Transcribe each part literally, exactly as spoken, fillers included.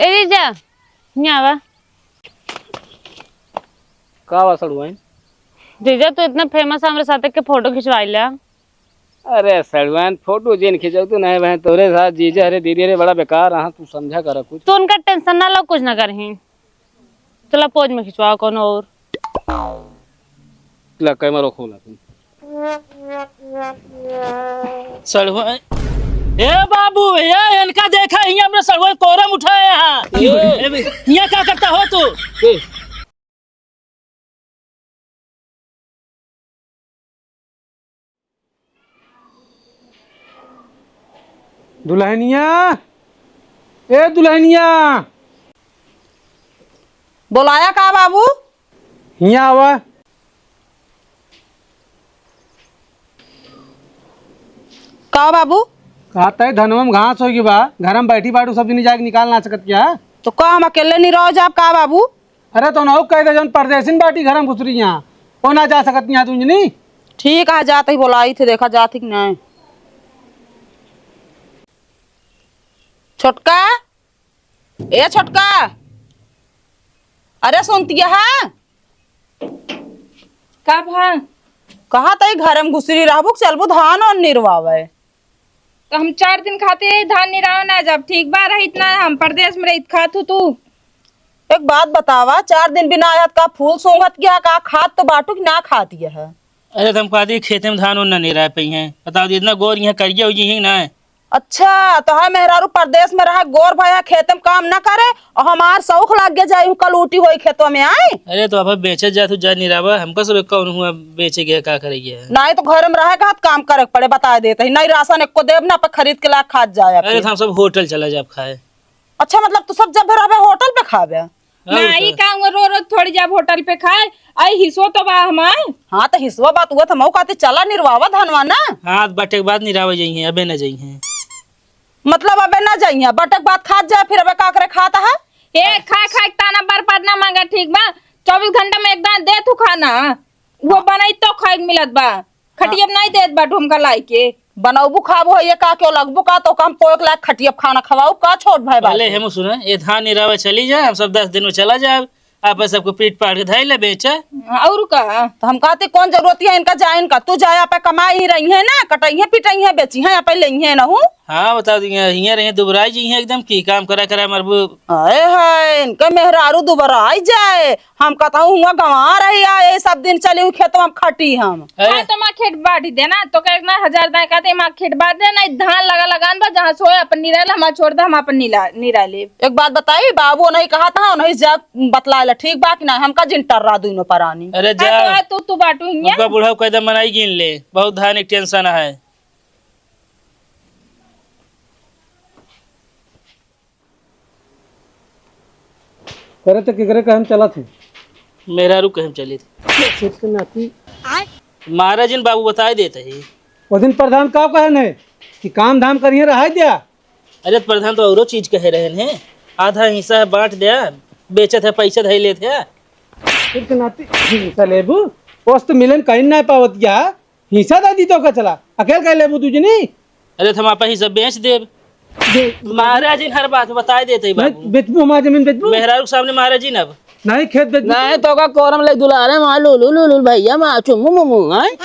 ए जीजा, हियाँ आवा। का बा सड़ुआइन? जीजा, तू इतना famous है, हमरे साथे के फोटो खिंचवाइला। अरे सड़ुआइन, फोटो जिन खिंचवतू नाहीं बहन, तोरे साथ जीजा, अरे दीदी, अरे बड़ा बेकार रहा, तू समझा करा कुछ। तू उनका tension ना लो, कुछ ना करही। चला pose में खिंचवाओ कौनो और। ला कैमरा खोला तू। सड़ुआ, ए बाबू, ए इनका देखा, हियाँ अपने सड़ुआ कोरम उठाए हैं। ए, ए, हियाँ का करता हो तू? ए। दुल्हनिया, ए दुल्हनिया। बोलाया का बाबू? हियाँ आवा। का बाबू? कहत है धनवा में घास होइगी बा, घर में बैठी बाटू सब दिन जाके निकाल ना सकत क्या? तो का हम अकेले नहीं रह जाब का बाबू? अरे तो उनहू कह दे, जौन परदेसिन बाटी घर में घुसरी यहाँ, वो ना जा सकत यहाँ तू जनी। ठीक है, जात ही बोलाई थे, देखा जात ही कि नहीं। छोटका, ए छोटका, अरे सुनती है? का भा? कहा तई घर में घुसरी रहबू कि चलबू धान और निरवावे? तो हम चार दिन खातिर यही धान निरावे ना जब, ठीक बा, रहित ना, हम परदेस में रहित, खात हूँ तू। एक बात बतावा, चार दिन बिना आयत का फूल सूंघत गया, का खात तो बाटू कि ना खात यह? अरे तो हम कहती खेते में धान उन ना निराए पई हैं, बताओ, इतना गोर यहाँ करिया हो जी ना। अच्छा, तो है मेहरारू परदेस में रहा, गोर भया खेते में काम ना करे, और हमार शौक लाग गया जाई हूँ कलूटी होई खेतों में आए। अरे तो अब बेचे जा तू, जा निरावा, हमका सब कौन हुआ बेचे गया, का करे गया? नहीं तो घर में रहे का काम करे के पड़े, बता देते ही नहीं, राशन एको देब ना, पे खरीद के ला खात जाए अरे। तो हम सब होटल चला जाब खाए। अच्छा, मतलब तू सब जब भी रहबे होटल पे खाबे? और नहीं का? का हुआ, रो रो थोड़ी जाब होटल पे खाए, आई हिस्सो तो बा हमार। हाँ, तो हिस्सो बात हुआ, तो मऊ कहते चला निरवावा धनवा ना। हाँ, तो बटे के बाद निरावा जाइए, अबे ना जाइए। मतलब अबे ना जाइए, बटे के बाद खात जाए, फिर अबे का करे खात है? ए, खा खा के ताना बार बार ना मांगा, ठीक बा? चौबीस घंटा में एक दान दे तू खाना, वो बनाई तो खाए के मिलत बा। खटियब नहीं देत बाटू हमका लाई के। बनौबू खाबू है ये का, क्यों लगबू का, तो हम पोए के लायक खटियब खाना खवाऊ का छोट भाई बाप भले के? हम सुने, ये धान निरावे चली जाए, हम सब दस दिन में चला जाए, आप सबको पीट पाट के धाई ले बेचे। और का? तो हम कहते कौन जरूरत है इनका जाए इनका, तू जाए आप कमाई ही रही है ना, कटई है पिटई है बेची है आप ले है नहू। हाँ, बता दी, हियाँ रही दुबराई जी हैं एकदम की काम करा करा मरबू। आए हाय, इनका मेहरारू दुबराई जाए, हम कहता हूँ हुआ गंवा रही है, ये सब दिन चली हूँ खेतवा में खटी हम। अरे। हाँ, तो माँ खेत बांट दे ना, तो कहे ना हजार दाएं कहते माँ खेत बांट दे ना, धान लगा लगान बा, जहाँ सोए अपन निराल, हमार छोड़ दे, हम अपन निला-, निराले। एक बात बताई, बाबू नहीं कहा था, नहीं जा बतला ला, ठीक बा कि ना, हमका जिन टर्रा दुइनो परानी। अरे हाँ, जा। तो आ तू, तू बाटू हियाँ। उनका बूढ़ा को एकदम मनाई गिन ले, बहुत धान एक tension है। करे तो केकरे कहे हम चलत ही? मेहरारू कहे हम चली थी। खेत के नाती। महाराज जी ने बाबू बताए देते ही। वो दिन प्रधान का कहे नहीं कि काम धाम करिए रहा दिया। अरे प्रधान तो औरो चीज कहे रहे हैं, आधा हिस्सा है बांट दिया, बेचत है पैसा धई लेत है। खेत के नाती हिस्सा लेबू, पोस्ट मिलन कहीं ना पावत गया। हिस्सा दे दी तो का चला, अकेल कह लेबू तू जनी। अरे तो हम आपा हिस्सा बेच देब। दे। महाराज जी हर बात बताए देते ही नहीं, बाबू। बेचबू हमार जमीन बेचबू? मेहरारू के सामने महाराज जी ना अब। नहीं खेत बेचबू नहीं तू? तो का कोरम ले दुलारे माँ लुलु लुलु भैया माँ चुम्मू मुमू, हैं?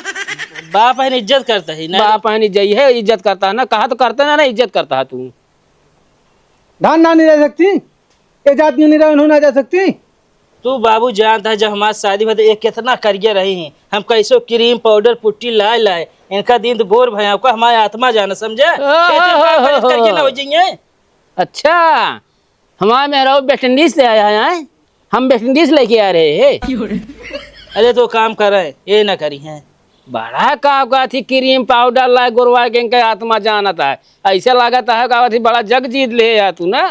बाप है इज्जत करता है ना। बाप है नहीं जई है इज्जत करता है ना, कहा तो करता ना, ना इज्जत करता है तू। धान ना नहीं रह सकती। ए जात यूं नहीं रहे, उन्हों ना जा सकती। तू बाबू जानता है, जब हमार शादी भई तो ये कितना करिया रही हैं, हम कैसो क्रीम पाउडर पुट्टी लाए लाए, इनका दिन तो गोर भया का हमार आत्मा जाना, समझे? ओहो। कैसे काम करे, करिया ना हो जाइए। अच्छा, हमार मेहरारू वेस्ट इंडीज से आया है, हैं? हम वेस्ट इंडीज लेके आ रहे हैं। अरे तो काम करे, ये ना करी हैं। बड़ा का, का थी क्रीम पाउडर लाए गोरवा के, इनका आत्मा जानता है। ऐसे लागत है का थी बड़ा जग जीत ले यार तू ना।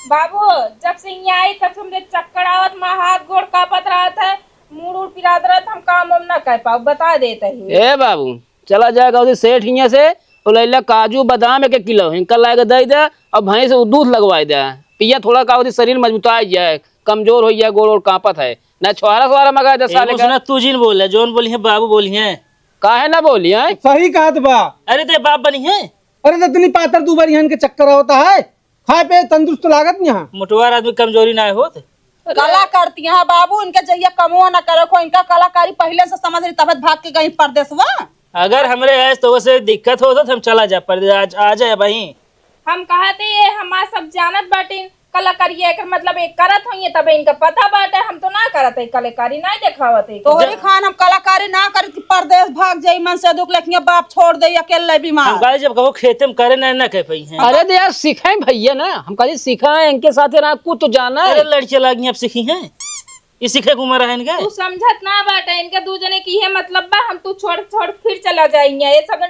बाबू, जब से यहाँ आई तब से हमरे चक्कर आवत, माँ हाथ गोड़ कांपत रहत है, मूड़ उड़ पिरात रहत, हम काम वाम ना कर पाऊ, बता देत ही। ए बाबू, चला जाए का सेठ हियाँ से, वो लैला काजू बादाम एक एक किलो हिंकर लाए के दे दे, और भैंस वो दूध लगवाए दे, पिया थोड़ा का शरीर मजबूताई जाए, कमजोर हो जाए, गोड़ ओड़ कांपत है, ना छोहरा सोहरा मगा दे ए, साले वो का। सुना, तू जिन बोले, जौन बोली है बाबू बोली है। काहे ना बोली है? सही कहत बा। अरे ते बाप बनी है। अरे तो इतनी पातर तू बनी है, इनके चक्कर होता है। खाए पे तंदुरुस्त लागत नहीं है। मोटवार आदमी कमजोरी ना होत। कला करती हैं बाबू, इनके जहिया कमवा ना करे को, इनका कलाकारी पहिले से समझ रही, तबे भाग के गई परदेसवा। अगर हमरे आए तो वैसे दिक्कत हो तो हम चला जा परदेस, आज आ जाए भाई। हम कहते ये हमार सब जानत बाटिन कलाकारिया, एकर मतलब एक करत होइए, तबे इनका पता बाटे, हम तो ना करत है कलाकारी, ना देखावत है। तोहरी खान हम कलाकारी ना करी कि परदेस भाग जाई, मन से दुख लेखिया बाप छोड़ दे अकेले हम बीमार। कहे जब कहो खेते में करे ना, ना कह पाई हैं। अरे तो यार सीखें भैया ना, हम कहे सीखें, इनके साथ रहा कुछ तो जाना अरे है। लड़कियां लागी अब सीखी हैं, ये सीखे के उम्र है इनके। तू समझत ना बाटे, इनके दू जने की है मतलब बा, हम तू छोड़ छोड़ फिर चला जाएंगे, ये सब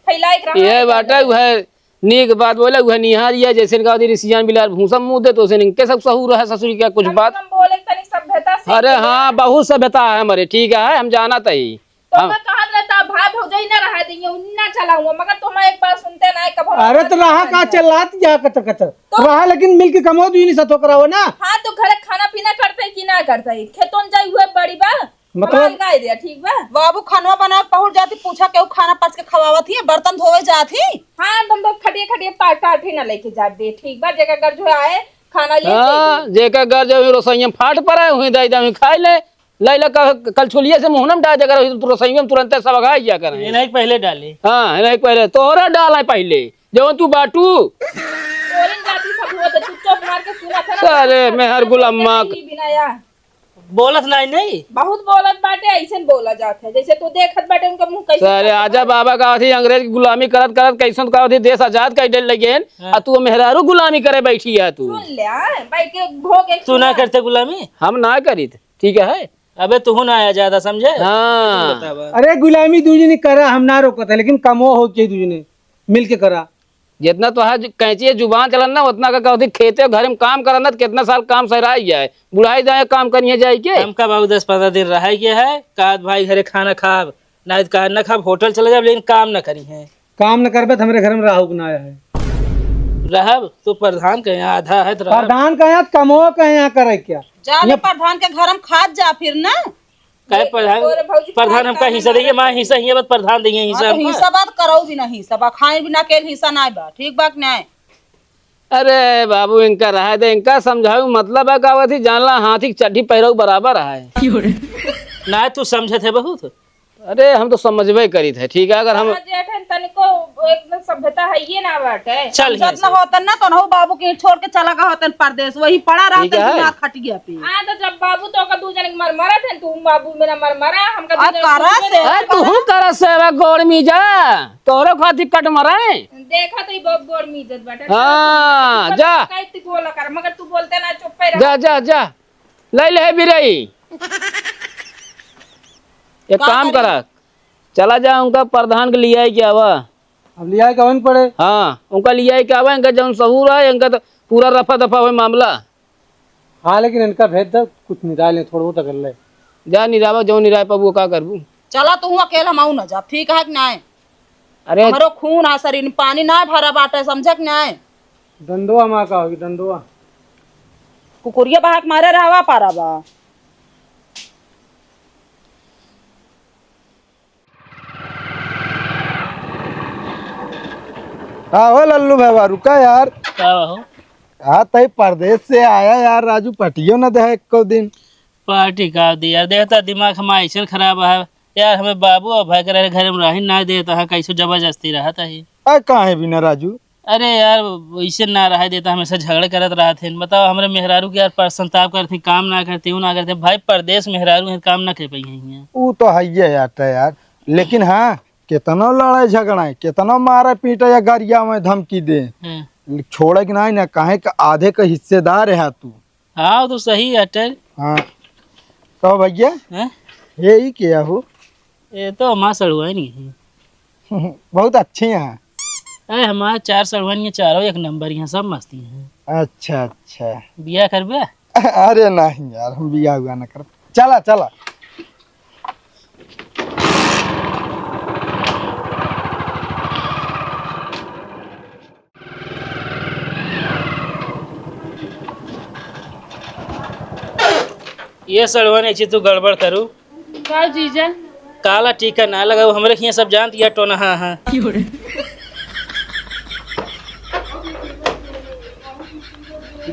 फैलाए के रहा ये है बाटे। उहे नीक बात बोले, उहे निहारिया, जैसे इनका होती रिसियान बिलार भूसा मुँह दे, तो उसे इनके सब सहूर है ससुर का कुछ कम से बात। कम बोले तनी सभ्यता से अरे बोले। हाँ, बहुत सभ्यता है हमारे, ठीक है, हम जानत ही। तो हम मैं कहत रहता, भाई भौजाई ना रहा देंगे, उन्ना चलाऊंगा, मगर तुम एक बार सुनते ना, कब अरे तो रहा का चलात जा कतर कतर। तो रहा, लेकिन मिल के कमो दुई निशा तो कराओ ना। हाँ, तो घरे खाना पीना करते कि ना करते? खेतों में जाई हुए बड़ी बा, मतलब हमार गाय दिया, ठीक बा? बाबू खानवा बना के पहुंच जाती, पूछा केहू खाना परस के खवावत ही, बर्तन धोवे जात ही। हाँ, तुम तो खटिए खटिए पा-, टाट ही ना लेके जात दे, ठीक बा? जेकर घर जो आए, खाना ले हाँ, जाए दे। जेकर घर जो रसोईया में फाट पड़ा है, वहीं दे दे, वहीं खाए ले। लैला का कल छुलिया से मुहनम डाल देकर रही, तो रसोईया में तुरंते सब अघाई जा कर ये नहीं पहले डाले। हाँ, नहीं पहले, तोहरा डाला है पहले, जब तू बाटू। बोलिन जाती सब हुआ तो चुपचाप मार के सुना था ना, सारे सब मेहर सब गुलाम बोलते माँ। नहीं बिना यार। बोलत नाही, नहीं। बहुत बोलत बाटे, ऐसे बोला जात है, जैसे तू देखत बाटे उनका मुंह कैसे सारे फट आजा बाटे। बाबा का अथी अंग्रेज की गुलामी करत करत कैसन का अथी देश आजाद कर दे लगे हैं, हाँ। आ तू मेहरारू गुलामी करे बैठी है तू। सुन ले, हाँ, बैठ के भोग एक तू ना सुना। करते गुलामी? हम ना करीत, ठीक है? अबे तू ना आया ज्यादा, समझे? हाँ। तू बतावा। अरे गुलामी दूजनी करा, हम ना रोकत है, लेकिन कमो हो के दूजनी मिल के करा। जितना तोहार जु-, कैंची है जुबान चलन ना, उतना का कहती खेते घरे में काम करन ना, तो कितना साल काम सहराई जाए, बुढ़ाई जाए काम करिए जाए के। हमका बाबू दस पन्द्रह दिन रहे के है, कहत भाई घरे खाना खाब, नहीं तो कहा ना खाब, होटल चले जाब, लेकिन काम ना करी है। काम न करबे तो हमरे घर में राहु के ना आया है। रहब तो प्रधान के यहाँ आधा है तो रहब। प्रधान के यहाँ कमो के यहाँ करे क्या? जा ले ये प्रधान के घर में खात जा फिर ना। काहे ये प्रधान, तोरे भौजी प्रधान खाए हमका खाए हिस्सा ना देइए, माँ रखे। हिस्सा हियाँ बात प्रधान देइए हाँ, हिस्सा तो हमका। हिस्सा बात करौ भी नहीं, सब खाए भी ना के हिस्सा ना बा, ठीक बा कि नहीं? अरे बाबू, इनका रहे दे, इनका समझावे मतलब है का, वथी जानला हाथी के चड्ढी पहिरऊ बराबर है। ना तू समझत है बहुत। अरे हम तो समझबे करीत है, ठीक है, अगर हम हाँ, जेठ है, तनिको एकदम सभ्यता है ये ना बाटे। चल समझत यहाँ न से। होतन ना, तो नहु बाबू के छोड़ के चला गया होतन परदेस, वही पड़ा रहतन ठीक है। दिमाग खटिया पे। हाँ, तो जब बाबू तो ओकर दू जने के मर मरत है, तू बाबू मेरा मर मरा, हमका दू आ, जने करा के से। ए, तू हूँ करा से, अब गोड़ मीजा, तोहरो खातिर कट मराए। देखा तो ई बहुत गोड़ मीजत बाटे। हाँ, तू जा। कहती बोला कर, मगर तू बोलते ना, चुप्पे रह। जा, जा, जा। ले ले बिरई। एक का काम करी? करा, चला जा उनका प्रधान के लियाई के आवा। अब लियाई के आवे न पड़े। हाँ, उनका लियाई के आवा, इनका जौन सहूर है, इनका तो पूरा रफा दफा होए मामला। हाँ, लेकिन इनका भेज दे, कुछ निराय ले, थोड़ा बहुत अगर ले। जा निरावा, जौन निराय पाबू, का करबू? चला तू अकेल, हम आऊ ना जाब, ठीक है कि नाय? अरे हमरो खून आ शरीर में, पानी ना भरा बाटे, समझे कि नाय? डंडवा में का होगी, डंडवा? कुकुरिया बहा के मारे रहवा पारा बा। का हो लल्लू भैया, रुका यार। का हो? हाँ, तई परदेस से आया यार राजू, पटियो न दे एको दिन। पार्टी का दी यार, देखता दिमाग हमार ऐसन खराब है यार, हमें बाबू और भाई के रहे घर में रही ना देता है, कैसे जबरदस्ती रहता है। आ, काहे बिना राजू? अरे यार, वैसे ना रहे देता, हमेशा झगड़े करत रहत हैं। बताओ, हमरे मेहरारू के यार पर संताप करत हैं, काम ना करते, ऊ ना करते। भाई, परदेस मेहरारू हैं, काम ना कर पाई हैं। ऊ तो है ही है यार, तो यार, लेकिन हाँ, कितनो लड़ाई झगड़ा है, कितनो मारे पीटे या गरिया में धमकी दे, हाँ। छोड़े के नहीं ना, काहे का आधे का हिस्सेदार है तू। हाँ, वो तो सही है, अटल। हाँ। कहो भैया, हैं? ये ही क्या हो? ये तो हमार सड़ुआइन ही है। बहुत अच्छी हैं। अरे, हमार चार सड़ुआइन, ये चारों एक नंबर, यहाँ सब मस्ती हैं। अच्छा, अच्छा। बियाह करबे? अरे नहीं यार, हम बियाह हुआ ना करब। चला, चला। ये सड़वन एक चीज तू गड़बड़ करू। का जीजा? काला टीका ना लगाऊ, हमरे हियां सब जानत या टोनहा है।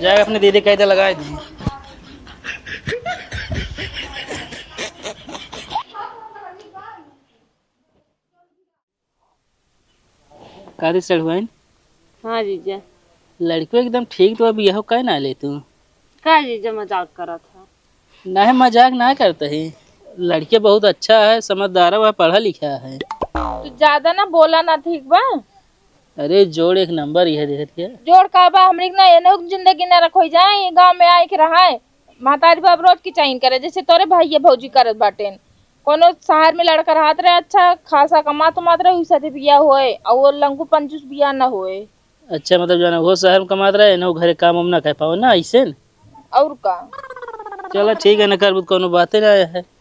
जाके अपने दीदी कह दे, लगाए दी। का रे सड़ुआइन? हाँ जीजा। लड़कियो एकदम ठीक तो, अब यहो काहे ना ले तू? का जीजा मजाक करत ह? नाहीं, मजाक ना करत ही। लड़के बहुत अच्छा है, समझदार है, पढ़ा लिखा है। तू ज्यादा ना बोला ना, ठीक बा? अरे जोड़ एक नंबर यह देख रही है। जोड़ का बा, हमरी के ना एनो जिंदगी ना रखोई जाए, ये गाँव में आए के रहा है। महतारी बाप रोज की चाइन करे, जैसे तोरे भैया भौजी करत बाटेन। कोनो शहर में लड़का रहत रहे, अच्छा खासा कमात उमात रहे, उ साथे बियाह होए, और वो लंगू पंचूस बियाह न होए। अच्छा, मतलब, जाना वो शहर में कमात रहे, ना वो घरे काम वाम ना कर पावे ना, ऐसे न? और का? चला, ठीक है, ना करबू त कोनो बाते ना है।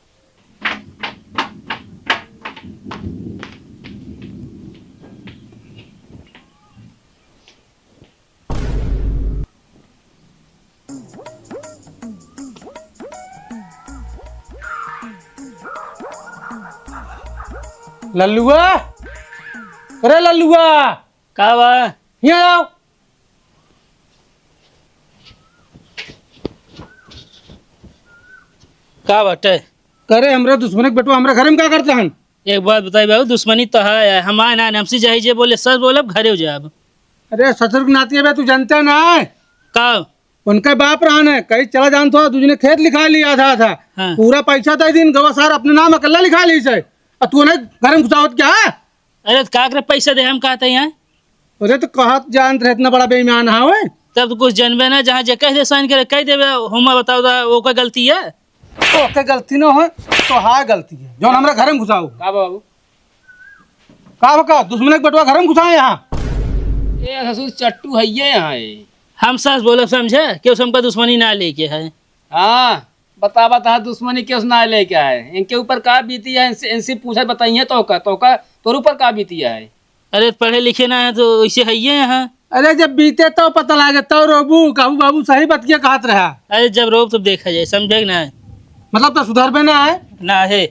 लल्लुआ, अरे लल्लुआ, का बा? हियाँ आओ। का बाटे? करे, हमरा दुश्मन के बेटवा हमरा घरे में का करता हन? एक बात बताई बाबू, दुश्मनी तो है, हम आए ना, हमसे जाई जे बोले, सच बोलब, घरे हो जाब। अरे ससुर के नाती है बे, तू जानता ना है? का? उनका बाप रहन है, कहीं चला जान तो, दूजने खेत लिखा लिया आधा आधा। हाँ। पूरा पैसा दे दिन, गवा सार अपने नाम अकेला लिखा ली से। और तू उन्हें घर में घुसावत क्या है? अरे, तो का करे पैसा दे, हम कहते हैं। अरे, तो कहत जानत रहे, इतना बड़ा बेईमान है, ओए। तब तो कुछ जानबे ना, जहाँ जे कह दे, साइन करे, कह देबे, होमा बताओ दा, ओकर गलती है? ओकर गलती ना हो, तो हाय गलती है, जौन हमरा घर में घुसाओ। का बाबू? का बा का? दुश्मन के बेटवा घर में घुसाए यहाँ। ए ससुर, चट्टू है ये यहाँ है। हम सास बोलब समझे, केहू से हमका दुश्मनी ना लेके है। हाँ, बतावा तहा दुश्मनी केहू से ना लेके है। इनके ऊपर का बीती है, इनसे, इनसे पूछे बताइए तो का, तो का, तोर ऊपर का बीती है? अरे पढ़े लिखे ना है तो ऐसे है ये यहाँ। अरे जब बीते तो पता लागे तो रोबू, कहू बाबू सही बतिया कहत रहा। अरे जब रोब तब देखा जाए, समझे कि ना? मतलब तो सुधरबे ना है? ना है।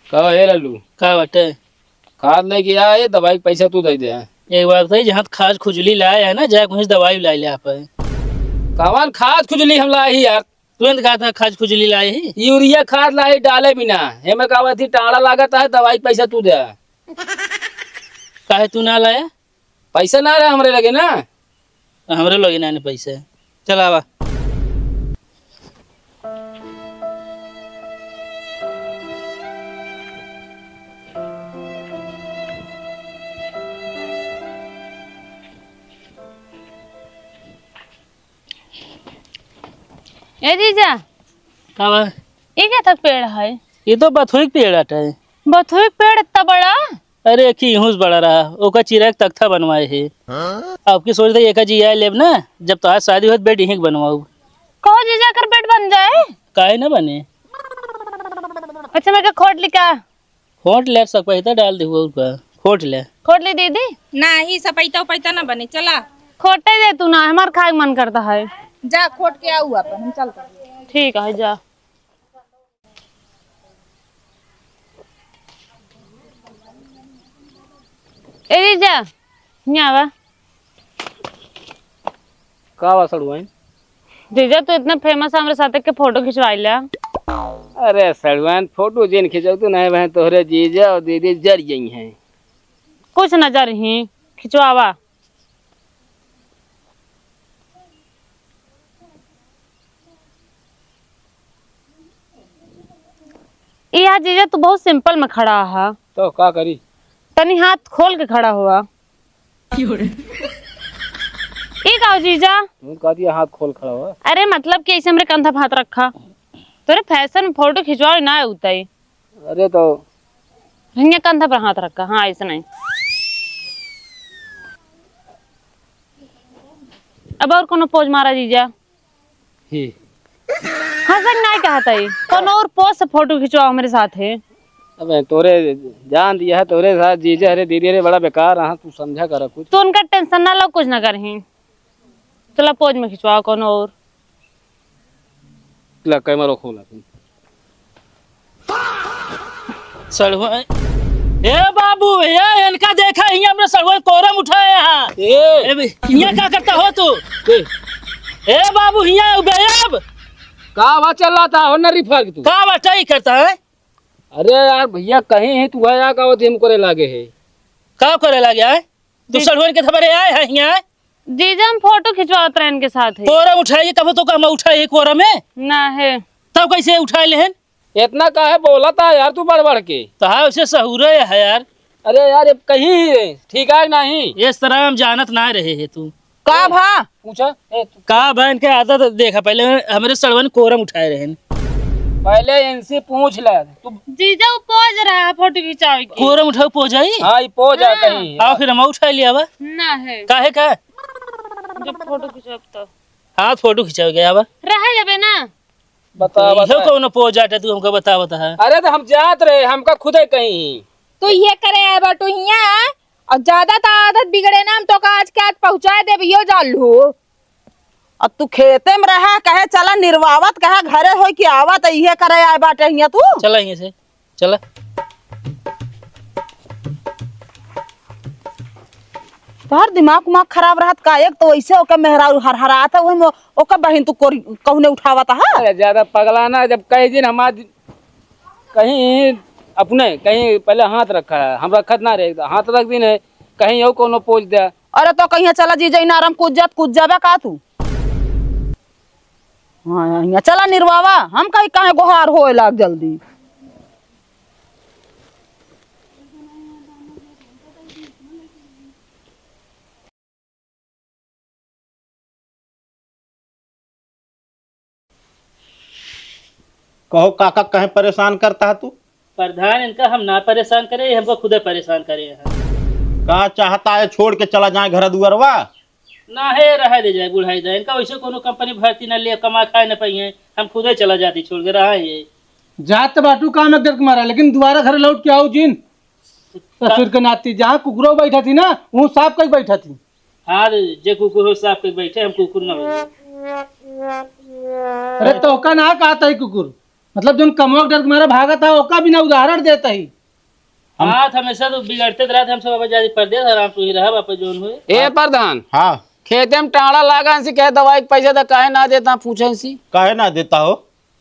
का हे लल्लू? का बाटे? खाद लेके आ, ये दवाई के पैसा तू दे दे। एक बात बताई, जहाँ खाद खुजली लाए है ना, जाके वहीं से दवाई लाई ले आप। कवन खाद खुजली हम लाए ही यार? तुरंत कहा था खाद खुजली लाए ही। यूरिया खाद लाए डाले बिना, एमे का थी टाड़ा लागत है, दवाई के पैसा तू दे। काहे तू ना लाया? पैसा ना रहा हमरे लगे ना। हमरे लगे ना पैसा। चल आवा। ए जीजा। का बा? ये का तक पेड़ है? ये तो बथुई के पेड़ हटे। बथुई के पेड़ इतना बड़ा? अरे, एक ही इहूं से बड़ा रहा, ओकर चिरा के तख्ता बनवाए है। हाँ? अब की सोच दे, एका जी आए लेब ना, जब तोहार शादी होत, बेड यहीं के बनवाऊ। कहो जीजा, कर बेड बन जाए। काहे ना बने? अच्छा, मैं का खोट लिका? खोट ले, सब पैसा डाल दे, और का? खोट ले। खोट ले दीदी। ना, ही सब पैसा, पैसा ना बने, चला। खोटे दे तू ना, हमार खाए के मन करता है। जा, खोट के आऊ अपन, हम चलते हैं। ठीक है, जा। ए जीजा, हियाँ आवा। का बा सड़ुआइन? जीजा, तू इतना famous है, हमरे साथे के फोटो खिंचवाई ला। अरे सड़ुआइन, फोटो जिन खिंचौतू नहीं बहन, तोहरे जीजा और दीदी जर गई हैं। कुछ न जर ही, खिंचवावा। ई हा जीजा, तू बहुत simple में खड़ा हा। तो का करी? तनी हाथ खोल के खड़ा हुआ। ई का हो जीजा? तू कह दिया हाथ खोल खड़ा हुआ। अरे मतलब कि ऐसे हमरे कंधा पे हाथ रखा। तोरे fashion में फोटो खिंचवावे ना उताई। अरे तो हियाँ कंधा पर हाथ रखा, हाँ, ऐसे नहीं। अब और कोनो pose मारा जीजा। ही। हंसक नहीं कहता ही, कोनो और pose से फोटो खिंचवाओ मेरे साथ है। अबे तोरे जान दिया है, तोरे साथ जीजा, अरे दीदी, अरे बड़ा बेकार रहा, तू समझा करा कुछ। तू उनका tension ना लो, कुछ ना करही। चला pose में खिंचवाओ कोनो और। ला, कैमरा खोला तू। सड़ुआ, ए बाबू, ए इनका देखा, हियाँ हमरे सड़ुआ कोरम उठाए हैं। ए, ए बे, हियाँ का करता हो तू? ए। ए बाबू, हियाँ उबे अब। का बात चल रहा था, हो नरी फर्क तू? का बात ही करता है? अरे यार भैया, कहीं है तू है, का होती हम करे लागे है। का करे लागे है? तू जी। सड़ुअन के थपरे आए है हियाँ? जीजा, हम फोटो खिंचवावत रहे इनके साथ ही। कोरम उठाइए, कब तो हम उठाए कोरम में? ना है। तब कैसे उठाए लेहन? इतना काहे बोला था यार तू बढ़ बढ़ के? तो हाँ, उसे सहूरे है यार। अरे यार, ये कहीं है, ठीक है नहीं? ये तरह हम जानत ना रहे है तू। का भा? पूछा? ए, तू का भा, इनके आदत देखा, पहले हमरे सड़वन कोरम उठाए रहन। पहले इनसे पूछ ले। तू जीजा, वो पोज रहा है फोटो खिंचावे की। कोरम उठाओ, पोज आई? हाँ, ये पोज आ हाँ। कहीं। आओ फिर हम उठा लिया बा। ना है। काहे का? जब फोटो खिंचाव तो। हाँ, फोटो खिंचावे गया बा। रह जाबे ना। बता, इहो बता। कौनो पोज आटे तू हमका बता, बता है। अरे तो हम जात रहे, हमका खुदे कहीं। तू ये करे आए बाटू हियाँ, और ज्यादा तो आदत बिगड़े ना, हम तो का आज के आज पहुँचाए देब, यो जान लू। अब तू खेते में रहा, कहे चला निरवावत, कहे घरे होई कि आवत, इहे करे आए बाटे हियाँ तू। चला हियाँ से, चला। तोहर दिमाग उमाग खराब रहत का? एक तो वैसे ओके मेहरारू हरहरात है, ओहमे ओके बहिन तू कोरी-, कहूने उठावत है। अरे ज्यादा पगला ना, जब कई दिन हम आज कहीं अपने, कहीं पहले हाथ रखा है, हम रखत ना रहे, हाथ रख दिन है, कहीं यो कोनो पोज दे। अरे तो कहीं चला जीजा इनारम कूद जात, कूद जाबे का तू? हाँ, यहाँ चला निरवावा, हम कहीं काहे गोहार होए लाग जल्दी। कहो काका, कहे परेशान करता है तू? प्रधान, इनका हम ना परेशान करे, ये हमको खुदे परेशान करे हैं। का चाहता है, छोड़ के चला जाए घर दुआरवा? ना है, रहे दे जाए बुढ़ाई दा। इनका वैसे कोनो कंपनी भर्ती ना ले, कमा खाए ना पाई है, हम खुदे चला जाती छोड़ के, रहा है ये। जात बाटू काम एक डर के मारा, लेकिन दोबारा घर लौट के आओ जिन। ससुर के नाती, जहाँ कुकुरो बैठा थी ना, वो साफ कई बैठा थी। हाँ रे, जे कुकुर हो साफ कई बैठे, हम कुकुर ना हो। अरे तोहका ना कहता ही कुकुर, मतलब जोन कमवा के डर के मारे भागत है, ओका बिना उदाहरण देता ही। हम हाँ, तो हमेशा तो बिगड़ते तो रहते, हम सब अब जाती परदेस, आराम से ही रहा, बापा जोन हुए। ए प्रधान, हाँ। खेते में टाड़ा लागा से कहे दवाई के पैसा तो काहे ना देता, पूछे सी। काहे ना देता हो?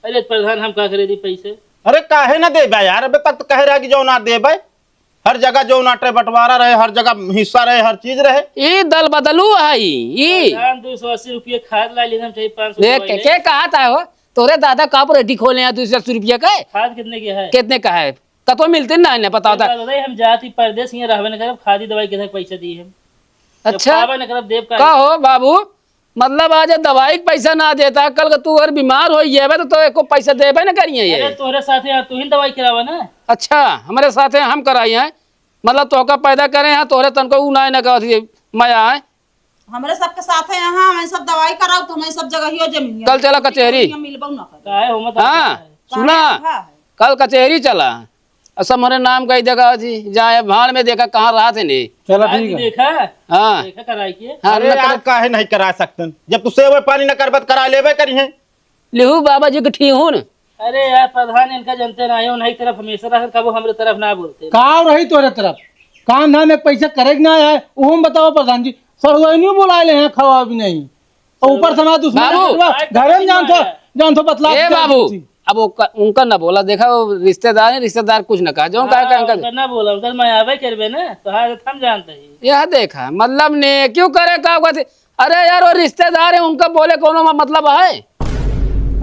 अरे प्रधान, हम का करे दी पैसे? अरे काहे ना देबे यार, अबे तक तो कहे रहा कि जो ना देबे। हर जगह जो नाटे बंटवारा रहे, हर जगह हिस्सा रहे, हर चीज रहे। ई दल बदलू है, ई। प्रधान, दो सौ अस्सी रुपये खाद ला ली, हम चाहिए पाँच सौ देख दवाई के, ले। के कहा था हो? तोरे दादा का पर एडी खोले हैं दो सौ अस्सी रुपये का? खाद कितने के है? कितने का है? कतो मिलते ना, ना पता होता। दादा, हम जाती परदेस, यहाँ रहबे न करब, खादी दवाई के पैसा दी हम। अच्छा। जब पावे न करब, देब का? का हो बाबू? मतलब आज दवाई के पैसा ना देता, कल का तू अगर बीमार हो जाबे तो, तो एको पैसा देबे न करिए ये। अरे तोहरे साथे यहाँ तू ही दवाई करावा ना। अच्छा, हमारे साथे हम कराई हैं, मतलब तोहका पैदा करे हैं, तोहरे तनको ऊ ना, ना कहत ये मया है। हमरे सबके साथे यहाँ, हमें सब दवाई कराओ तो हमें सब जगह ही जमीन कल चला कचहरी। मिलबो ना करे। काहे हो मत हाँ, आता है। सुना, काहे है? कल कचहरी चला। और सब हमारे नाम कही देखा जी, जाए भाड़ में देखा कहाँ रहत है ने। चला आज ठीक है। देखा? हाँ। देखा कराई के? हाँ, अरे ना यार, कर- काहे नहीं करा सकतन? जब तू सेवे पानी न करबत, करा लेबे करी है। लिहू बाबा जी के ठीहून। अरे यार प्रधान, इनका जनते ना है, उन्हीं तरफ हमेशा रहत, कबो हमरे तरफ ना बोलते। का रही तोरे तरफ? काम धाम एक पैसा करे के ना है, उहो में बताओ प्रधान जी, सड़ुआइनियो बोला ले हैं, खावा भी नहीं। और ऊपर से हमारा दुश्मन बाबू। है, घरे में जान थो, जान थो बतला ए के बाबू, जी। अब ओका-, उनका ना बोला, देखा वो रिश्तेदार है, रिश्तेदार कुछ ना कहा, जो कहा, हाँ, कहा, उनका ना बोला, उनका मैं आवे करबे ना, तो हाँ, हम जानते ही। यह देखा, मतलब ने क्यों करे का कहते, अरे यार, वो रिश्तेदार है, उनका बोले कोनो म-, मतलब है?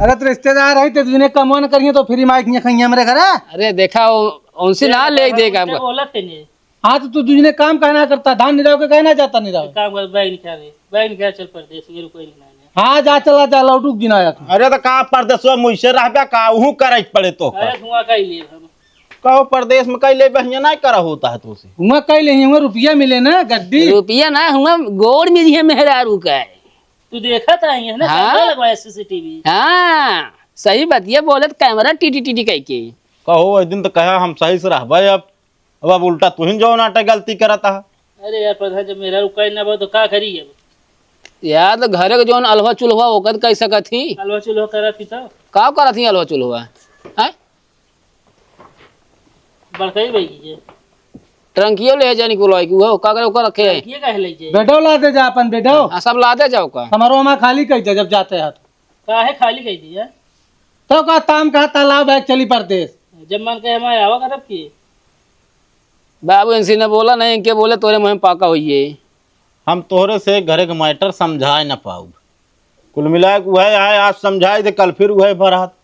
अरे तो रिश्तेदार है, तो दुनिया कमवा न करिए, तो फ्री माइक नहीं खाइए हमरे घर। अरे देखा, वो उनसे ना ले देगा हमको। बोला थे नहीं। हाँ, तो तू दूसरे काम काहे ना करता? धान निराव के काहे ना जाता निराव? काम कर, बैग निकाल रे, बैग निकाल, चल परदेस, मेरे कोई नहीं है। हाँ, जा, चला, जा, लौटू के दिन आया तू। अरे, तो का परदेसवा मुझसे रहबे का? उहू करे के पड़े तो का? अरे, धुआं का ही ले हम। कहो, परदेस में कई ले बहिया नहीं करा होता है तो से। हुआ कई ले, हुआ रुपया मिले ना, गड्डी। रुपया ना, हुआ गोड़ में दिए मेहरारू का है। तू देखा था, ये ना, हाँ? कैमरा लगवाया, सीसीटीवी। हाँ, सही बात, ये बोले तो कैमरा टीटी टीटी कह के। कहो, एक दिन तो कहा हम सही से रहबे अब। अब, अब उल्टा तुहिन जो नाटे गलती करत हा। अरे यार प्रधान, जब मेहरारू कहीं ना बा तो का करी अब? यार, तो घरे के जौन अलवा चुलवा ओकर कह सकत ही। अलवा चुलवा करत ही तो। का करत ही अलवा चुलवा? हैं? बड़कई भाई की जे। टंकियो ले जानी को लई, उहो का करे ओकर रखे है? टंकिए काहे ले जाई? बेडो ला दे जा अपन बेडो। हाँ, सब ला दे जाओ का। हमारो हमार खाली कह दे जब जाते हैं तो। काहे खाली कह दिया? तो का ताम कहा तालाब है, चली परदेस। जब मन कहे हमारे आवा करब की? बाबू इनसे न बोला नहीं, इनके बोले तोरे मुँह में पाका होइए। हम तोहरे से घरे के मैटर समझाए न पाउब। कुल मिला के उहे आए, आज समझाए दे, कल फिर उहे भरात।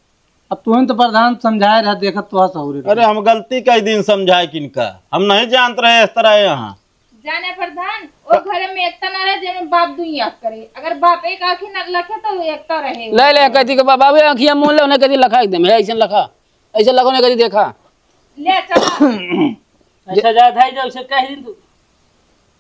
अब तुहन तो प्रधान समझाए रह, देखत तो सहूरे अरे रहे। हम गलती कई दिन समझाए किनका, हम नहीं जानत रहे इस तरह है यहाँ। जाने प्रधान, ओ घरे में एकता ना रहे जेमे बाप दुई आँख करे। अगर बाप एक आँखी ना लखे तो एकता रहे। ले ले कहती के बाबा वे आँखिया मोल ले, उन्हें कहती लखा एकदम है, ऐसे लखा, ऐसे लखा, उन्हें कहती देखा। ले चला। अच्छा जा धाई जा, उसे कह दिन तू।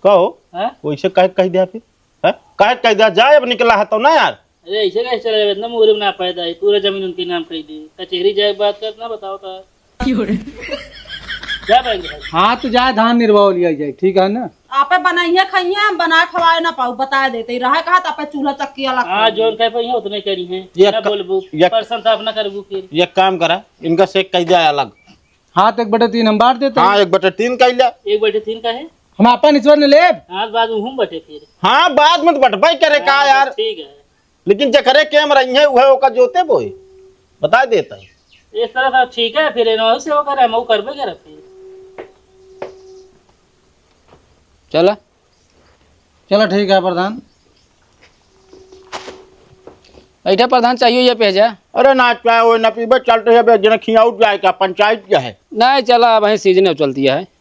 कहो, हाँ? वैसे कहे कह दिया फिर, हैं? काहे कह दिया जाए, अब निकला है तो ना यार। अरे ऐसे कैसे चले जावे? इतना मुहरे में ना पैदा है, पूरा जमीन उनके नाम कर दी। कचहरी जाए बात कर ना, बताओ तो। क्यों रे? जा बैंक भाई। हाँ तो जाए धान निर्वाह लिया जाए, ठीक है ना? आपे बनाइए खाइए, हम बना खवाए ना पाऊ, बता देते ही रहा कहा तो आपे चूल्हा चक्की अलग हाँ, कर जोन दिए। कह पाई है उतने करी है। ये ना क-, बोलबू, ये क-, पर्सन साफ ना करबू फिर। ये काम करा, इनका से कह दिया अलग। हाँ तो एक बटे तीन हम बांट देते हैं। हाँ, एक बटे तीन कह लिया। एक बटे तीन का है? हम आपन ईश्वर ने लेब। हाँ, बाद में हम बटे फिर। हाँ, बाद में तो बटबे करे का हाँ, यार। ठीक है। लेकिन जकरे केम रही है, वह ओका जोते बोए। बता देता है। इस तरह तो ठीक है, फिर इन्होंने से वो करे, हम वो करबे करे फिर। चला। चला ठीक है प्रधान। ऐठा प्रधान चाहिए ये पे जा। अरे ना चाहे वो ना पीबे, चलते हैं बे, जना खियाउट जाए का, पंचायत क्या है? नहीं, चला, अब यही सीजन चलती है।